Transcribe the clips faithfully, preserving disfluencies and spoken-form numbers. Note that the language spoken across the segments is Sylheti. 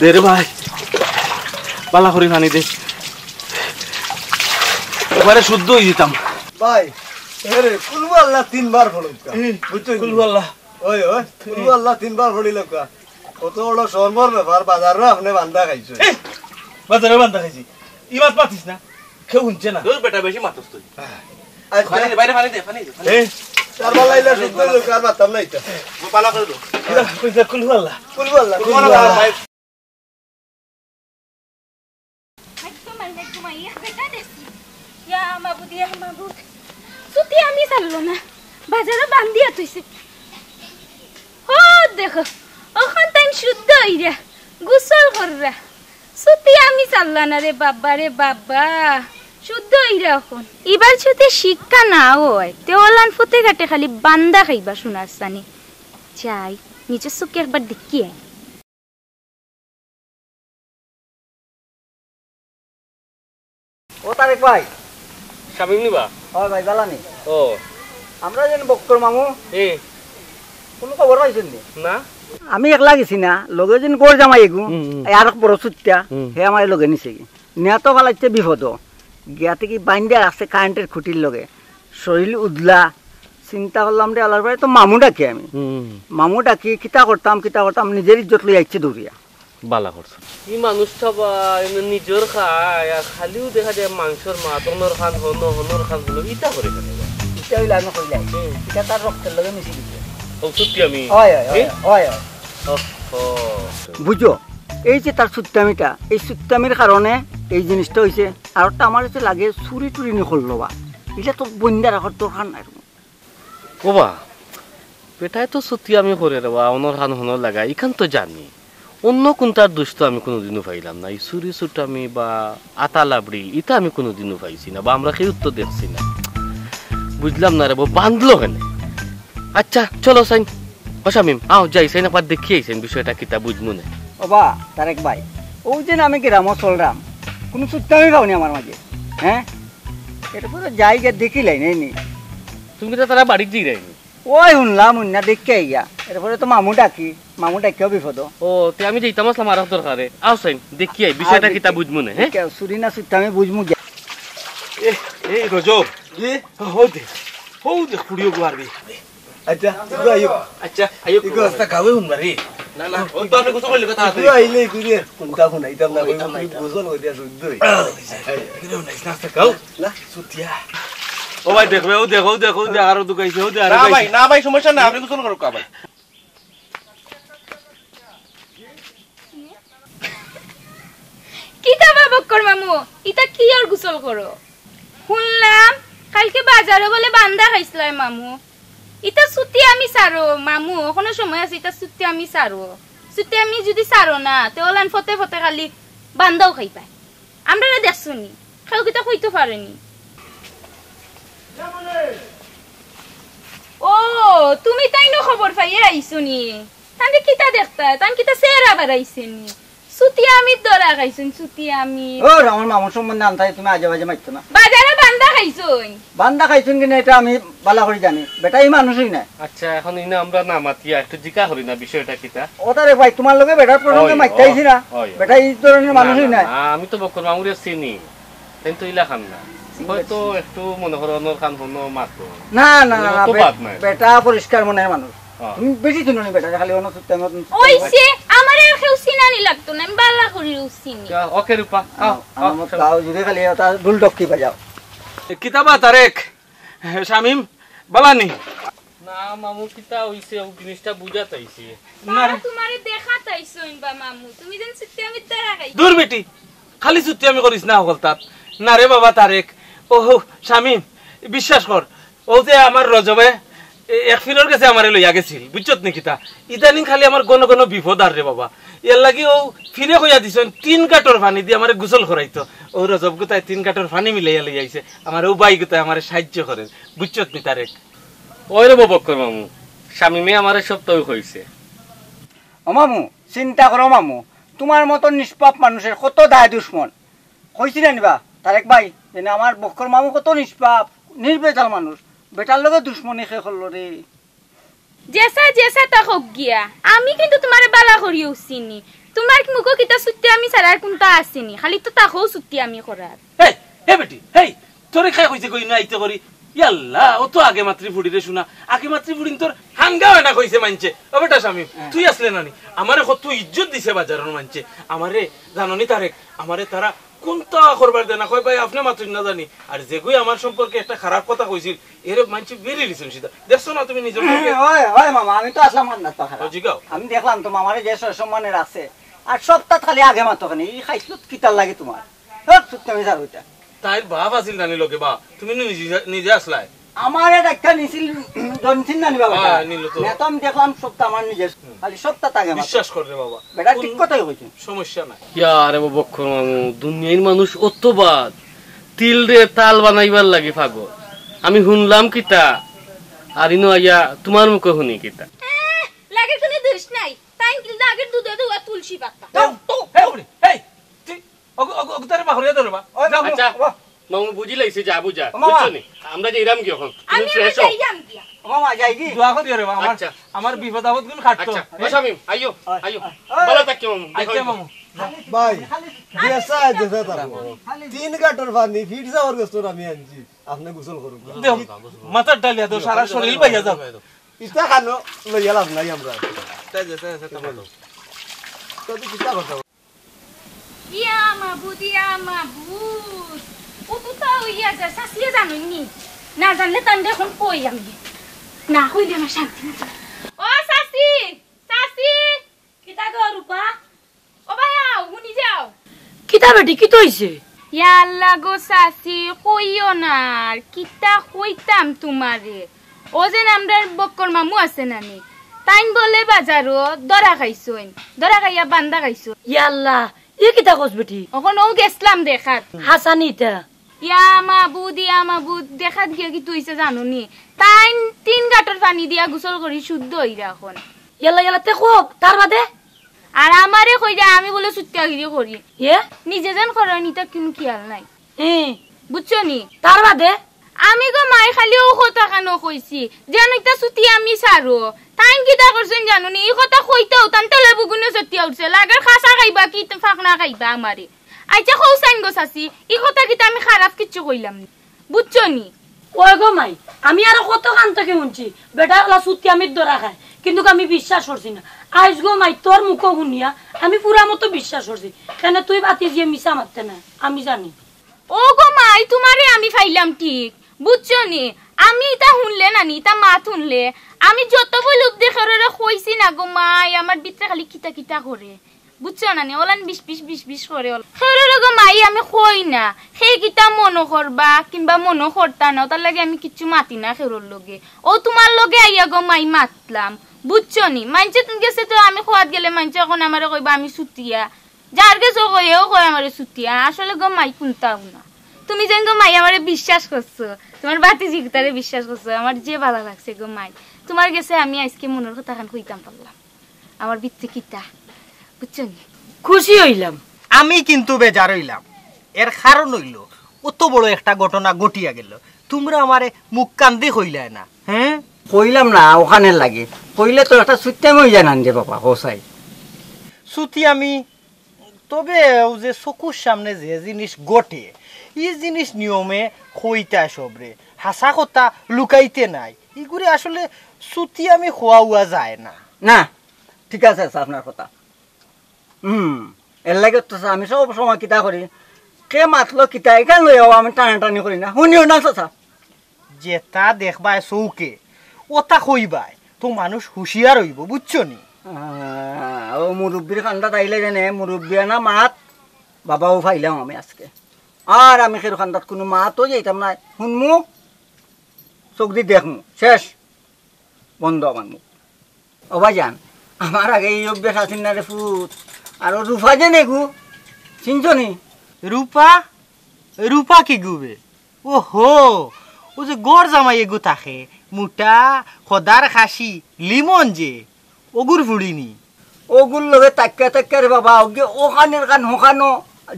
দে রে ভাই, বালা করি পানি দে, এবারে শুদ্ধ অই যিতাম। ভাই, এরে কুলহু আল্লাহ তিনবার পড়ুক্কা। বুঝছো নি? কুলহু আল্লাহ। ওই, ওই, কুলহু আল্লাহ তিনবার পড়িলাউক্কা। কত বড় শরমর ব্যাপার, বাজারো আপনে বান্দা খাইছো। এই, বাজারো বান্দা খাইছি। ই মাত মাতিস না। কেউ হুনছে না। দূর বেটা, বেশি মাতস তুই। আচ্ছা। পানি দে, বাইরে পানি দে, পানি দে, পানি দে। এই, তার বালা ইলা শুদ্ধ অইলো, আর মাততাম না ইতা। ও পালা করে দো। ইলা, ইলা কুলহু আল্লাহ। কুলহু আল্লাহ, কুলহু কুলহু আল্লাহ। আল্লাহ। হাই, তোমার না ঘুমাইয়া বেটা দেখছি। ইয়া মাবুদ, ইয়া মাবুদ। ছুটি আমি ছাড়লো না। বাজারো বান্দিয়া থইছে। ও দেখো, অখন তাইন শুদ্ধ অইরা, গোসল কররা। ছুটি আমি ছাড়লা না রে বাবা, রে বাবা। শুদ্ধ অইরা অখন। ইবার ছুটি শিক্ষা না অয়, তে অলান ফতে ঘাটে খালি বান্দা খাইবা শোনার সানি। যাই, নিজর চউখে একবার দেখিয়া আই। ও তারেক ভাই। শামীম নি বা? অয় ভাই, বালা নি? ও। আমরা যেন বক্কর মামু। এ। কুনু খবর পাইছইন নি? না। আমি একলা গেছি না, লগে যেন ঘর জামাই এগু, হুম, হুম। এই আরক বড় ছুট্টা, হুম। হে আমারে লগে নিছে গি। নিয়া তো ফালাইছে বিপদো। গিয়া থাকি বাইন্দা রাখছে কারেন্টর খুঁটির লগে। শরীল উদলা। চিন্তা করলাম রে, আল্লার বাড়ি তো মামু ডাকি আমি। হুম। মামু ডাকি, কিতা করতাম, কিতা করতাম, নিজর ইজ্জত লইয়া আইছে দৌড়িয়া। বালা করছো। ই মানুষটা বা এমনে নিজর খায়, আর খালিউ দেখা যায় মাংসর মাত, অনর খান হনো, হনর খান হনো, ইতা করে কেনে বা? ইতা অইলে আমি কইলাই, হুম। ইতা তার রক্তর লগে মিশি গেছে। ও, ছুট্টামি? অয়, অয়, অয়, এ? অয়, অয়। ওহো। বুঝো, এই যে তার ছুট্টামিটা, এই ছুট্টামির কারণে এই জিনিসটা অইছে। আর একটা আমার কাছে লাগে চুরি টুরি নি করলো বা, ইটা তো বইন্দা রাখার দরকার নাই। ও বা, বেটায় তো ছুট্টামি করে রে বা, অনর খান হনো লাগা, ইখান তো জানি। অন্য কুনটার দোষ তো আমি কুনুদিনও পাইলাম না। ই চুরি ছুট্টামি বা আতা লাবড়ি, ইতা আমি কুনুদিনও পাইছি না, বা আমরা কেউ তো দেখছি না। বুঝলাম না রে বা, বান্ধলো কেনে? আচ্ছা, চলো চাইন। ও শামীম, আও যাই চাইন, একবার দেখিয়া আই চাইন বিষয়টা কিতা বুঝমু নে। ও বা, তারেক ভাই, অউ যে আমি গ্রামো চলরাম, কুনু ছুট্টামি পাও নি আমার মাঝে, হ্যাঁ? এরপরে যাই গিয়া দেখিলাই নাই নি। তুমি তো তারা বাড়িত যাইরায় নি? ওই হুনলাম, হুনিয়া দেখিয়া আইগিয়া। এরপরে তো মামু ডাকি, মামু ডাকিয়াও বিপদ। ও, তে আমি যাইতাম আছলাম আরক দরকারে। আও চাইন, দেখিয়া আই, বিষয়টা আচ্ছা, কিতা বুঝমু নে, হ্যাঁ? ঠিক আছে, চুরি না ছুট্টামি বুঝমু গিয়া। এ, এই রজব, জি? হউ দে, হউ দে, খুড়িও গুয়ার বে। আচ্ছা, ইগু আইও। আচ্ছা, আইও। ইগু আস্তা গাউয়ে হুনবা রে। না, না, ও তো আপনে গোসল করলে কথা আছে। ইগু আইলে ইগু রে, কুনটা হুনাইতাম না, ইতাম না, ইতাম। গোসল করিয়া শুদ্ধ অই। আহ, ইগু হুনাইস না, আস্তা গাউ। না, ছুটিয়া। ও ভাই, দেখবে, ও দেখো, ও দেখো, ও দেখো, আরো দুকাইছে, ও দেখো, না আরো ভাই, দুকাইছে। না ভাই, সমস্যা নাই, আপনে গোসল করুক, ভাই। কিতা বা বক্কর মামু, ইতা কিওর গোসল করো? হুনলাম, কাইলকে বাজারো বুলে বান্দা খাইছলায় মামু। ইতা ছুট্টামি ছাড়ো, মামু, অখনো সময় আছে, ইতা ছুট্টামি ছাড়ো। ছুট্টামি যুদি ছাড়ো না, তে অলান ফতে ফতে খালি বান্দাও খাইবায়। আমরারে দেখছো নি? কেউ কিতা কইতো পারে নি? ও, তুমি তাইনও খবর পাইয়া আইছো নি? তানরে কিতা দেখতায়? তান কিতা চেহারা বাড়াইছে নি? ছুট্টামির ধরা খাইছইন, ছুট্টামি। ও, আমার মামুর সম্বন্ধে আনতায় তুমি আজে বাজে মাতিও না। বাজারো বান্দা খাইছইন। বান্দা খাইছইন কিনা ইটা আমি বালা করি জানি। বেটা ই মানুষই নায়। আচ্ছা, অখন ইনো আমরা না মাতিয়া একটু জিকা করি না বিষয়টা কিতা? ও তারে ভাই, তুমার লগে বেটার প্রসঙ্গে অয়, মাততে অয়, আইছি না। অয়, অয়। বেটা ই ধরনর না, মানুষই না, নায়। না, আমি তো বক্কর মামুরে চিনি। কিন্তু ইলাখান না। হয়তো একটু মনে করো অনর খান হনো মাতো। না, না, না, না, অত বে-, বাদ নাই। বেটা পরিষ্কার মনের মানুষ। হ্যাঁ। তুমি বেশি চিনো নি বেটারে, খালি অনো ছুট্টামি। অইছে, আমারে আর কেউ চিনানি লাগতো না, আমি বালা করিউ চিনি। যা, ওকে রূপা, আও, আও, আমার আও। গাও জুড়ে খালি ওটা ঢুল ডক্কি বাজাও। এ, কিতা বা তারেক? শামিম, বালা নি? না মামু, কিতা অইছে, অউ জিনিসটা বুঝাত আইছি। না রে। তুমারে দেখাত আইছইন বা মামু, তুমি যেন ছুট্টামির ধরা খাইছো। দূর বেটি, খালি ছুট্টামি করিস না হকলতাত। না রে বাবা তারেক, ও শামিম, বিশ্বাস কর, অউ যে আমার রজবে এ-, এক ফিরর গেছে আমারে লইয়া গেছিল, বুঝছত নি কিতা? ইদানিং খালি আমার ঘন ঘন বিপদ আর রে বাবা। এরলাগি অউ ফিরে কইয়া দিছইন, তিন কাঠর পানি দি আমারে গোসল করাইতো। অউ রজব গুতায় তিন কাঠর পানি মিলাইয়া লইয়া আইছে। আমার অউ ভাই গুতায় আমারে সাইয্য করের, বুঝছত নি তারেক? ওই রে বক্কর মামু, শামিমে আমারে সব তই কইছে। ও মামু, চিন্তা করো মামু, তুমার মতো নিষ্পাপ মানুষের কত দায় দুশমন। কইছি না নি বা, তারেক ভাই, যেন আমার বক্কর মামু কত নিষ্পাপ, নির্বেজাল মানুষ। বেটার লগে দুশমনি কে করলো রে? যেছা, যেছা তা কউক গিয়া। আমি কিন্তু তুমারে বালা করিউ চিনি। তুমার মুখো কিতা সুত্তি আমি ছাড়া আর কুনতা আছেনি? খালি তো তাকও সুত্তি আমি করার। এই, এ বেটি, এই, তোরে কে কইছে কই না আইতে করি? ইয়াল্লা, ও তো আগে মাত্রি ফুড়ি রে শুনা, আগে মাত্রি ফুড়িন তোর হাঙ্গা অয় না কইছে মানষে। ও বেটা শামিম, হ্যাঁ। তুই আছলে না নি? আমারে কত ইজ্জত দিছে বাজারর মানষে। আমারে জানো নি তারেক, আমারে তারা কুনতা করবার দেয় না, কয়, "ভাই, আপনে মাতইন না জানি।" আর যেগুই আমার সম্পর্কে একটা খারাপ কথা কইছিল, এরে মানষে বেরি লিছইন সিধা। দেখছো না তুমি নিজর চোখে? ওই, ওই মামা, আমি তো আছলাম না তো খারাপ। ও, জিগাও। আমি দেখলাম তো মামারে যে স-, সম্মানে রাখছে। আর সবতা খালি আগে মাতো কেনে, ই খাইছলত কিতার লাগে তুমার? হক, তুমি যাও এটা। তাইর বাপ আছিল নানি লগে বা? তুমি নি নিজে, নিজে আছলায়? আমারে ডাক্তার নিছিল, জনছিল নানি বাবা? হ্যাঁ, নিল তো। না তো আমি দেখলাম সবতা আমার নিজের, খালি সবতা তাকে মাতো। বিশ্বাস কর রে বাবা। বেটা ঠিক কথাই কইছে। সমস্যা নাই। ইয়া রে বাবা, বক্কর মামু, দুনিয়ার মানুষ অত বাদ। তিলরে তাল বানাইবার লাগি পাগল। আমি হুনলাম কিতা, আর ইনো আইয়া তুমার মুখো হুনি কিতা। এহ, লাগে কুনু দোষ নাই। তাইন কিন্তু আগের দুধে ধোয়া তুলসী পাতা। তো, তো, হে বুড়ি, এই, তুই অগ-, অগ-, অগ তারে বাহরিয়া ধরে বা। ওই যাও। মামু, আচ্ছা, ও। মামু বুঝি লাইছি, যা বুঝা। ও মামা। বুঝছো নি? আমরা যাইরাম কি অখন? তুমি আমি fresh হও। যাইরাম গিয়া। ও মামা, যাই কি? দোয়া করিও রে বা, আমার, আচ্ছা। আমার বিপদ আপদ গুন কাটতো। আচ্ছা, ও শামিম, আইও, ওই, আইও। ওই। ভালো থাকিও মামু, দেখা আচ্ছা অইবো। মামু। ভাই, যেছা, যেছা থাকো। তিন গাটর পানি, ফিট যাওয়ার গোস্তর আমি আনছি। আপনে গোসল করুন। দেও, মাথার ডালিয়া দেও, সারা শরীর বাইয়া যাও। ইতা খানো লইয়া লাভ নাই আমরা। তাই যে, তাই যে, তাই যে। তো তুই কিতা কথা বল? ইয়া মাবুদ, ইয়া মাবুদ। ও তো তা হইয়া যায়, শাশিয়ে জানইন নি। না জানলে তানরে অখন কই আমি। না কইলে আমার শান্তি নাই। ও শাশি, শাশি। কিতা গো রূপা? ও ভাই আও, হুনি যাও। কিতা বেটি, কিতা অইছে? ইয়া আল্লাহ গো শাশি, কইও না আর। কিতা কইতাম তুমারে। ও যেন আমরার বক্কর মামু আছে নানি, তাইন বলে বাজারো ধরা খাইছইন, ধরা খাইয়া বান্দা খাইছইন। ইয়া আল্লাহ, ই কিতা কস বেটি? অখন অউ গেছলাম দেখাত। হাছানি ইতা? ইয়া মাবুদ, ইয়া মাবুদ, দেখাত গিয়া কিতা অইছে জানো নি? তাইন তিন গাটর পানি দিয়া গোসল করি শুদ্ধ অইরা অখন। ইয়াল্লা, ইয়াল্লা, তে কও, তার বাদে? আর আমারে কইরা আমি বুলে সুত্তাগিরি করি। এ? নিজে যেন করইন, ইতা কুনু খিয়াল নাই। এ? বুঝছো নি? তার বাদে? আমি গো মাই খালি অউ কথা খানো কইছি, যেন ইতা সুতি আমি ছাড়ো। তাইন কিতা করছইন জানো নি? ই কথা কইতাউ তান তেলে বুগুনে চটিয়া উঠছে। লাগের খাসা খাইবা কি ফাকনা খাইবা আমারে। আইচ্ছা, কও চাইন গো চাচি, ই কথা কিতা আমি খারাপ কিচ্ছু কইলাম নি? বুঝছো নি? ওই গো মাই, আমি আরো কত খান থাকি হুনছি, বেটা অলা সুতি আমি ধরা খায়, কিন্তুক আমি বিশ্বাস করছি না। আইজ গো মাই, তোর মুখো হুনিয়া আমি পুরা মতো বিশ্বাস করছি। কেনে তুই বাতিজিয়ে মিছা মাততে না, আমি জানি। ও গো মাই, তুমারে আমি পাইলাম ঠিক, বুঝছো নি? আমি ইতা হুনলে নানি, ইতা মাত হুনলে, আমি যত বইল অবদি কেউররে কইছি না গো মাই, আমার ভিতরে খালি কিতা কিতা করে। বুঝছো না নি? অলান বিশ বিশ বিশ বিশ করে অলা। কেউররে গো মাই আমি কই না, কে কিতা মনো করবা কিংবা মনো করতা না, অতার লাগি আমি কিচ্ছু মাতি না কেউরর লগে। অউ তুমার লগে আইয়া গো মাই মাতলাম, বুঝছো নি? মাইনষে গেছে তো আমি কওয়াত গেলে মাইনষে অখন আমারে কইবা আমি চুতিয়া। যার গেছে কয়, এও কয় আমারে চুতিয়া। আসলে গো মাই কুনতাউ না। তুমি যেন গো মাই আমারে বিশ্বাস করছো, তুমার বাতিজি কিতারে বিশ্বাস করছো, আমার যে ভালা লাগছে গো মাই। তুমার গেছে আমি আইজকে মনর কথাখান কইতাম পারলাম। আমার ভিতরে কিতা, বুঝছো নি? খুশি অইলাম। আমি কিন্তু বেজার অইলাম। এর কারণ অইলো, অত বড় একটা ঘটনা ঘটিয়া গেল, তুমরা আমারে মুখ কান্দি কইলায় না, হ্যাঁ? কইলাম না, অখানর লাগি। কইলে তো একটা সুত্তামি অইযায় নানি রে বাবা, হোসাই। সুতি আমি, তবে অউ যে চকুর সামনে যে জিনিস ঘটে, ই জিনিস নিয়মে কইতা সবরে, হাছা কথা লুকাইতে নাই। ইগুরে আসলে সুতি আমি কওয়া যায় না। না, ঠিক আছে, আছে আপনার কথা। হুম, এর লাগি তো আমি সব সময় কিতা করি, কে মাতলো কিতা, ইখান লইয়াও আমি টানাটানি করি না, হুনিও না চাচা। যেটা দেখবায় চউখে, ওটা কইবায়, তো মানুষ হুঁশিয়ার অইবো, বুঝছো নি? আহ, ও মুরব্বির কান্দাত আইলে যেনে, মুরব্বিয়ানা মাত, বাবাও পাইলাম আমি আজকে। আর আমি কেউর কান্দাত কুনু মাতও যাইতাম না, হুনমু, চউখদি দেখমু, শেষ, বন্ধ আমার মুখ। ও ভাইজান, আমার আগে ই অভ্যাস আছিল না রে পুত। আর ও রূপা যে নেগু, চিনছো নি? রূপা? রূপা কিগু বে? ওহো, অউ যে ঘর জামাই এগু থাকে, মুটা, খদার খাসি, লিমন যে, অগুর ফুড়ি নি। অগুর লগে থাকিয়া থাকিয়া রে বাবা, অগে অখানর কান হখানো,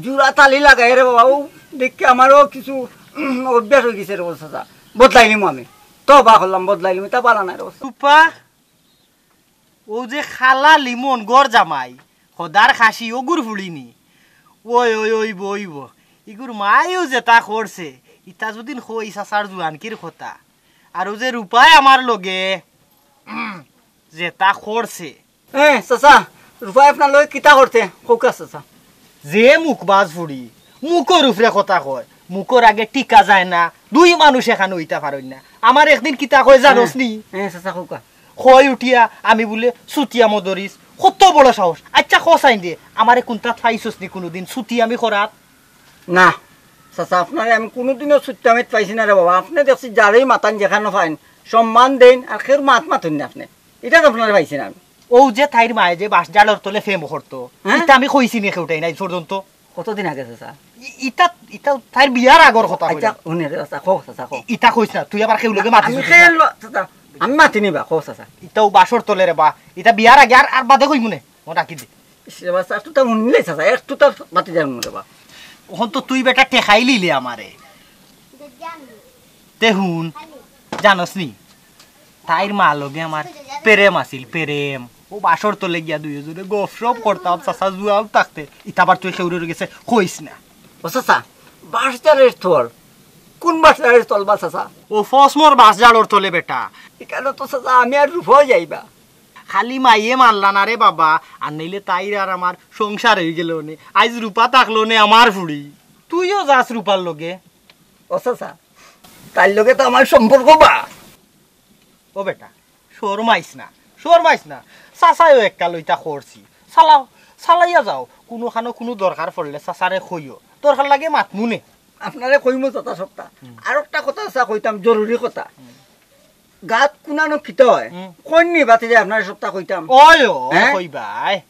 জুড়া তালি লাগায় রে বাবা, অউ দেখি আমারও কিছু, উম, অভ্যাস অইগেছে রে বাবা চাচা। বদলাইলিমু আমি। তওবা করলাম, বদলাইলিমু, ইতা ভালা নায় রে বাবা। রূপা? অউ যে খালা লিমন ঘর জামাই, খোদার খাসি অগুর ফুড়ি নি। ওই, ওই, ওইবো, ওইবো। ইগুর মায়ও যেতা করছে, ইতা যুদিন কই চাচার জুয়ানকির কথা। আর অউ যে রূপায় আমার লগে, উম, যেতা করছে। এ, চাচা, রূপায় আপনার লগে কিতা করছে? কউক্কা চাচা। যে মুখবাজ ফুড়ি, মুখর উপরে কথা কয়, মুখর আগে টিকা যায় না, দুই মানুষ একখান অইতা পারইন না। আমারে একদিন কিতা কয় জানোস নি? এ, চাচা, কউক্কা। কয় উঠিয়া, আমি বুলে চুতিয়া মদরিছ, কত বড় সাহস। আইচ্ছা, ক চাইন দে, আমারে কুনটাত পাইছস নি কুনুদিন চুতিয়ামি করাত? না, চাচা, আপনারে আমি কুনুদিনও চুতিয়ামিত পাইছি না রে বাবা। আপনে দেখছি যারেউ মাতইন যেখানো পাইন, সম্মান দেইন, আর কেউর মাত মাতইন না আপনে। ইটাত আপনারে পাইছি না আমি। অউ যে তাইর মায়ে যে বাঁশ ডালর তলে প্রেম করতো, হ্যাঁ? ইতা আমি কইছি নি কেউটাই নাই পর্যন্ত। কতদিন আগে, চাচা? ই-, ইতা, ইতা তাইর বিয়ার আগর কথা আইচ্ছা, কইলাম। হুনে রে, চাচা, কও, চাচা, কও। ই-, ইতা কইছ না, তুই আবার কেউ লগে মাতিস আমি না। খেয়ে লো-, চাচা, আমি মাতি নিবা, কও, চাচা। ইতা অউ বাসর তলে রে বা, ইতা বিয়ার আগে আর, আর বাদে কইমু নে, ও ডাকি দে। ইস রে বা, চাচা, একটু তা হুনলে, চাচা, একটু তা মাতি যাইমু রে বা। অখন তো তুই বেটা ঠেকাইলিলে আমারে। তে হুন, জানোস নি? তাইর মা লগে আমার প্রেম আছিল, প্রেম। অউ বাসর তলে গিয়া দুইওজনে গফসফ করতাম, চাচা জুয়ান থাকতে। ইতা আবার তুই কেউরর গেছে কইস না। ও চাচা, বাঁশ ডালর তল? কুন বাঁশ ডালর তল বা চাচা? অউ ফসমর বাঁশ ডালর তলে বেটা। ইখানো তো চাচা আমি আর রূপাও যাইবা। খালি মাইয়ে মানলা না রে বাবা, আর নাইলে তাইর আর আমার সংসার অইগেলো নে। আইজ রূপা থাকলো নে আমার ফুড়ি। তুইও যাস রূপার লগে। ও চাচা, তাইর লগে তো আমার সম্পর্ক বা। ও বেটা, শরমাইস না, শরমাইস না। চাচায়ও এককাল ইতা করছি। চালাও, চালাইয়া যাও। কুনুখানো কুনু দরকার পড়লে চাচারে কইও। দরকার লাগে মাতমু নে। আপনারে কইমু চাচা সবতা। হুম। আর একটা কথা চাচা কইতাম, জরুরি কথা। হুম। গাত কুনানো কিতা অয়? হুম। কইন নি বাদে যে আপনারে সবতা কইতাম। ওই, ও, হ্যাঁ? কইবায়।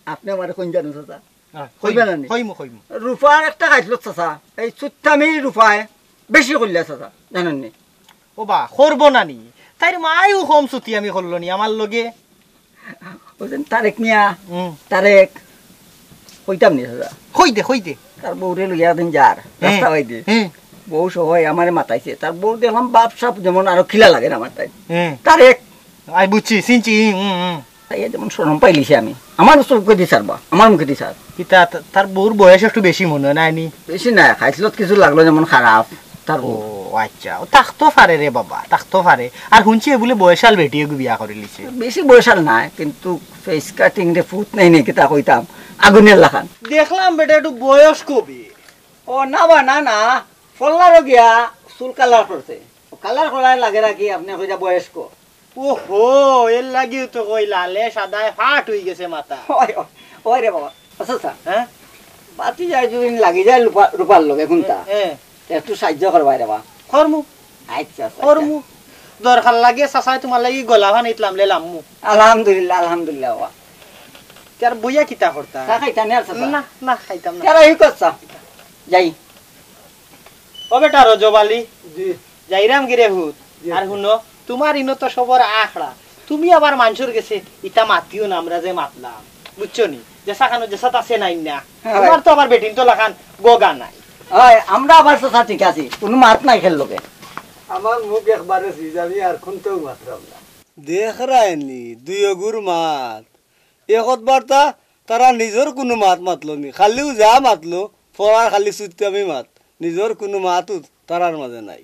আপনে আমারে কইন জানো চাচা? হ্যাঁ, কইবা কইমু, না নি? কইমু, কইমু। রূপার একটা খাইছলত চাচা, এই চুত্তামি রূপায় বেশি করিলা চাচা, জানইন নি? ও বা, করবো না নি? তাইর মায়ও কম চুতিয়ামি করলো নি আমার লগে। অউ যে তারেক মিয়া, হুম। তারেক, কইতাম নি চাচা? কই দে, কই দে। তার বউরে লইয়া দিন যার, হ্যাঁ, রাস্তা বাইদে। হ্যাঁ। বউ সহ আমারে মাতাইছে। তার বউ দেখলাম বাপ সাপ যেমন আরো খিলা লাগে না আমার তাই। হ্যাঁ। তারেক। আই বুঝছি, চিনছি, হুম, হুম, হুম। তাই যেমন শরম পাইলিছি আমি। আমার চোখেদি ছাড়বা, আমার মুখেদি ছাড়। কিতা, তা-, তার বউর বয়স একটু বেশি মনে অয় না নি? বেশি না, খাইছলত কিছু লাগলো যেমন খারাপ। তার বউ। ও, আইচ্ছা। ও, থাকতো পারে রে বাবা, থাকতো পারে। আর হুনছি এ বুলে বয়সাল বেটি এগু বিয়া করিলিছে। বেশি বয়সাল নায়, কিন্তু face cutting রে ফুত নাই নি, কিতা কইতাম, আগুনের লাখান। দেখলাম বেটা একটু বয়স কবি। ও না বা, না, না, ফল্লারও গিয়া চুল কালার করছে। ও কালার করার লাগে নাকি আপনে কইরা বয়স্ক? ওহো, এর লাগিও তো কই লালে সাদায় ফাট অইগেছে মাথা। ওই, ওই, ওই রে বাবা। আচ্ছা, আচ্ছা। হ্যাঁ? বাতি যায় যদি লাগি যায় রূপা-, রূপার লগে কুনটা? হ্যাঁ। একটু সাহায্য করবায় রে বাবা। করমু। আচ্ছা, আচ্ছা, আচ্ছা। করমু। দরকার লাগে চাচায় তুমার লাগি গলা পানিত লামলে লামমু। আলহামদুলিল্লাহ, আলহামদুলিল্লাহ বাবা। তে আর বইয়া কিতা করতা? চা খাইতা নি আর চাচা? না, না, খাইতাম না। তে আর এই কথা। যাই। ও বেটা রজব আলী, জি। যাইরাম গিরে হুত। জি। আর হুনো, তুমার ইনো তো সবর আখড়া। তুমি আবার মানষর গেছে ইতা মাতিও না, আমরা যে মাতলাম। বুঝছো নি? যেসাখানো যেসাত আছে নাই না। হ্যাঁ। তুমার তো আবার বেটিন্তর লাখান গগা নাই। অয়, আমরা আবার চাচা ঠিক আছি। কুনু মাত নাই খের লগে। আমার মুখ একবারে সিজ, আমি আর কুনটাও মাতরাম না। দেখরায় নি, দুইওগুর মাত। এ কথাবার্তা তারা নিজর কুনু মাত মাতলো নি, খালিউ যা মাতলো, ফরার খালি চুত্তামি মাত, নিজর কুনু মাতউ তারার মাঝে নাই।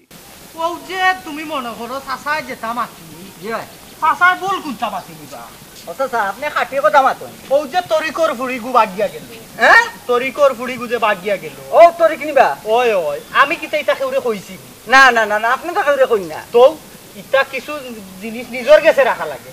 অউ যে তুমি মনো করো চাচায় যেতা মাতলি, জি ভাই। চাচায় ভুল কুনতা মাতিলিবা? ও চাচা, আপনে খাটি কথা মাতইন। অউ যে তরিকর ফুড়িগু বাগিয়া গেল। হ্যাঁ? তরিকর ফুড়িগু যে বাগিয়া গেল। ও তরিক নিবা? ওই, ওই, আমি কিতা ইতা কেউরে কইছি? না, না, না, না, আপনে তো কেউরে কইন না। তো ইতা কিছু জিনিস নিজর গেছে রাখা লাগে।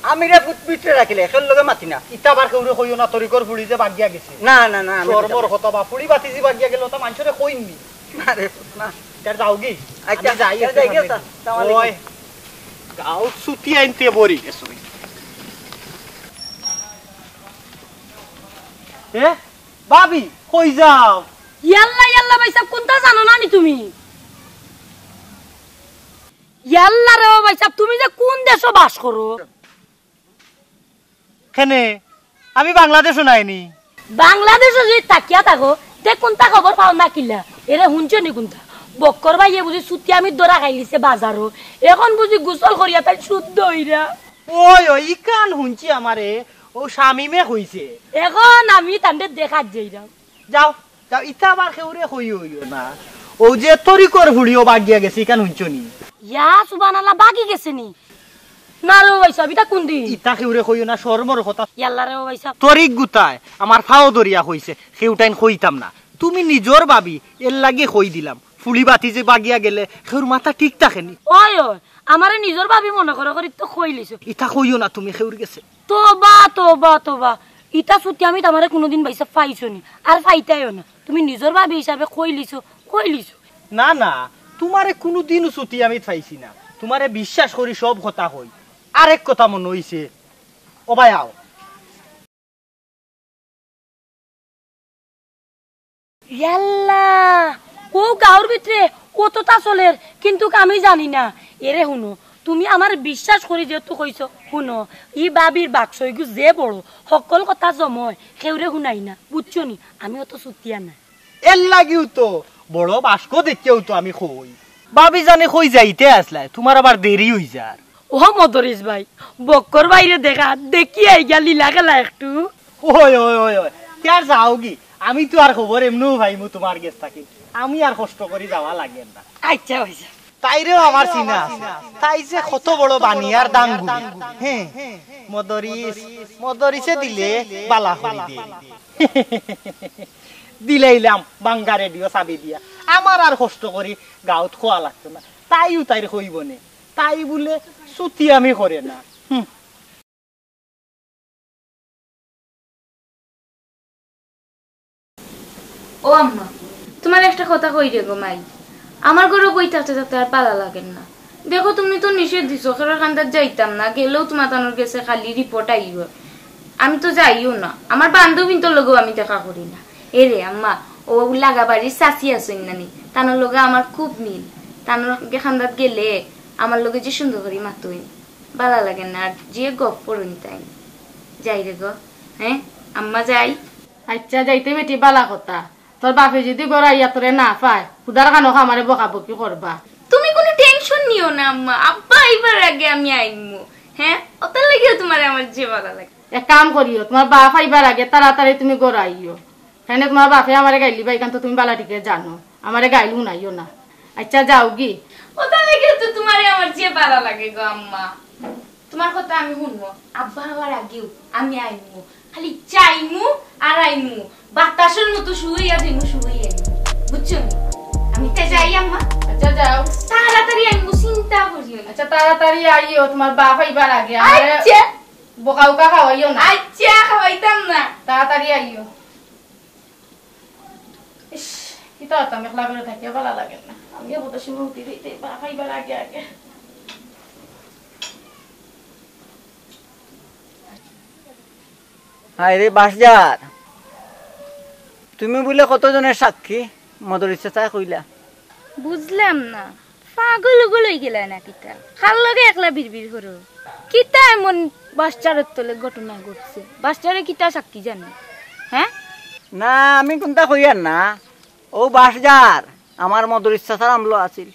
আমি রে ফুত ভিতরে রাখিলে, কেউর লগে মাতি না। ইতা আবার কেউরে কইও না, তরিকর ফুড়ি যে বাগিয়া গেছে। না, না, না, আমি শরমর কইতাম না। কথা বা, ফুড়ি বাতিজি বাগিয়া গেল, তা মানষরে কইন নি। না রে ফুত, না। ইতার যাওগি? আচ্ছা, আমি যাই, ইতার একটু যাই গিয়া সামনে। চা, সালাম আলাইকুম। ওই, গাঁও ছুটি আনতে বরি গেছো। এ, ভাবি, কই যাও? ইয়াল্লা, ইয়াল্লা, ভাইসাব, কুনতা জানো না নি তুমি? ইয়াল্লা রে ও ভাইসাব, তুমি যে কুন দেশো বাস করো? কেনে? আমি বাংলাদেশো নাইনি। বাংলাদেশো যদি থাকিয়া থাকো, তে কুনতা খবর পাও না কিলা? এরে হুনছো নি কুনতা? বক্কর ভাইয়ে বুঝি চুতিয়ামির ধরা খাইলিছে বাজারো। এখন বুঝি গোসল করিয়া তাই শুদ্ধ অইরা। ওই, ওই, ইখান হুনছি আমারে। ও শামিমে কইছে। এখন আমি তানরে দেখাত যাইরাম। যাও, যাও, ইতা আবার কেউরে কইও অইও না। ও যে তরিকর ফুড়িও বাগিয়া গেছে, ইখান হুনছো নি? ইয়া সুবহানাল্লাহ, বাগি গেছে নি? না রে ও ভাইসাব, ইতা কুন দিন? ইতা কেউরে কইও না, শরমর কথা। ইয়াল্লা রে ও ভাইসাব। তরিক গুতায় আমার ফাও ধরিয়া কইছে, কেউটাইন কইতাম না। তুমি নিজর ভাবি, এরলাগি কই দিলাম। ফুড়ি বাতি যে বাগিয়া গেলে, কেউর মাথা ঠিক থাকে নি। ওই, ওই, আমারে নিজর ভাবি মনে করো করি তো কইলিছো। ইতা কইও না তুমি কেউর গেছে। তোবা, তোবা, তোবা। ইতা চুতিয়ামিত আমারে কুনুদিন ভাইসাব পাইছো নি, আর পাইতায়ও না। তুমি নিজর ভাবি হিসাবে কইলিছো, কইলিছো। না, না, তুমারে কুনুদিনও চুতিয়ামিত পাইছি না। তুমারে বিশ্বাস করি সব কথা কই। আরেক কথা মনো অইছে, ও ভাই আও। ইয়াল্লা, ও গাউর ভিতরে অততা চলের, কিন্তুক আমি জানি না। এরে হুনো, তুমি আমারে বিশ্বাস করি যেহেতু কইছো, হুনো, ই ভাবির বাক্স ইগু যে বড়, হক্কল কথা জময়, কেউরে হুনাই না, বুঝছো নি? আমি অত চুতিয়া না। এরলাগিউ তো বড় বাক্স দেখিয়াউ তো আমি কই। ভাবি জানি কই যাইতে আছলায়, তুমার আবার দেরি অই যার। ও মদরিছ ভাই, বক্কর ভাইরে দেখা, দেখি আইগিয়া লীলা খেলা একটু। ওই, ওই, ওই, ওই, তে আর যাওগি? আমি তো আর খবর এমনেউ পাইমু তুমার গেছ থাকি। আমি আর কষ্ট করি যাওয়া লাগের না। আইচ্ছা, অইছে। তাইরেও আমার চিনা আছে। তাই যে কত বড় বানিয়ার দাঙ্গুরি। হে, মদরিছ, মদরিছে দিলে বালা করি দে। দিলাইলাম বাঙ্গা রেডিও চাবি দিয়া। আমার আর কষ্ট করি গাউত কওয়া লাগতো না। তাইউ তাইর কইবো নে। তাই বুলে চুতিয়ামি করে না। হুম। ও আম্মা, তুমারে একটা কথা কই রে গো মাই, আমার ঘরো বই থাকতে থাকতে আর বালা লাগের না। দেখো, তুমি তো নিষেধ দিছো, কেউর কান্দাত যাইতাম না, গেলেও তুমার তানর গেছে খালি রিপোর্ট আইবো। আমি তো যাইও না, আমার বান্ধবীন্তর লগেও আমি দেখা করি না। এ রে আম্মা, ও লাগাবাড়ির চাচি আছইন নানি, তানর লগে আমার খুব মিল। তানর কান্দাত গেলে আমার লগে যে সুন্দর করি মাতইন, বালা লাগের না, আর যে গপ করইন তাইন। যাই রে গো, হে আম্মা, যাই। আইচ্ছা, যাইতে বেটি বালা কথা। তোর বাপে যুদি ঘরো আইয়া তোরে না পায়, হুদার কানো আমারে বকাবকি করবা। তুমি কুনু টেনশন নিও না আম্মা, আব্বা আইবার আগে আমি আইমু। হে, অতার লাগিও তুমারে আমার যে বালা লাগে। এক কাম করিও, তুমার বাপ আইবার আগে তাড়াতাড়ি তুমি ঘরো আইও। কেনে তুমার বাপে আমারে গাইল দিবা, ইখান তো তুমি বালা ঠিকে জানো। আমারে গাইল হুনাইও না। আইচ্ছা, যাওগি? অতার লাগিও তো তুমারে আমার যে বালা লাগে গো আম্মা। তুমার কথা আমি হুনমু, আব্বা আওয়ার আগেউ আমি আইমু, খালি যাইমু আর আইমু, বাতাসর মতো শুইয়া যাইমু, শুইয়া আইমু, বুঝছো নি? আমি তে যাই আম্মা। আইচ্ছা, যাও। তাড়াতাড়ি আইমু, চিন্তা করিও না। আইচ্ছা, তাড়াতাড়ি আইও, তুমার বাপ আইবার আগে। আমারে আইচ্ছা। বকা উকা খাওয়াইও না। আইচ্ছা, খাওয়াইতাম না। তাড়াতাড়ি আইও। ইস, কিতা করতাম, একলা ঘরো থাকিয়া বালা লাগে না। আমিও কত সময় উঠি দিতে, বাপ আইবার আগে আগে। হায় রে বাসজার, তুমি বুলে কতজনের সাক্ষী, মদরিছ চাচায় কইলা। বুঝলাম না, পাগল উগল অইগেলায় না কিতা? কার লগে একলা বিড়বিড় করো? কিতা এমন বাসজারর তলে ঘটনা ঘটছে? বাসজারে কিতা সাক্ষী জানে? হে? না, আমি কুন্তা কইয়ার না। অউ বাসজার, আমার মদরিছ চাচার আমলো আছিল।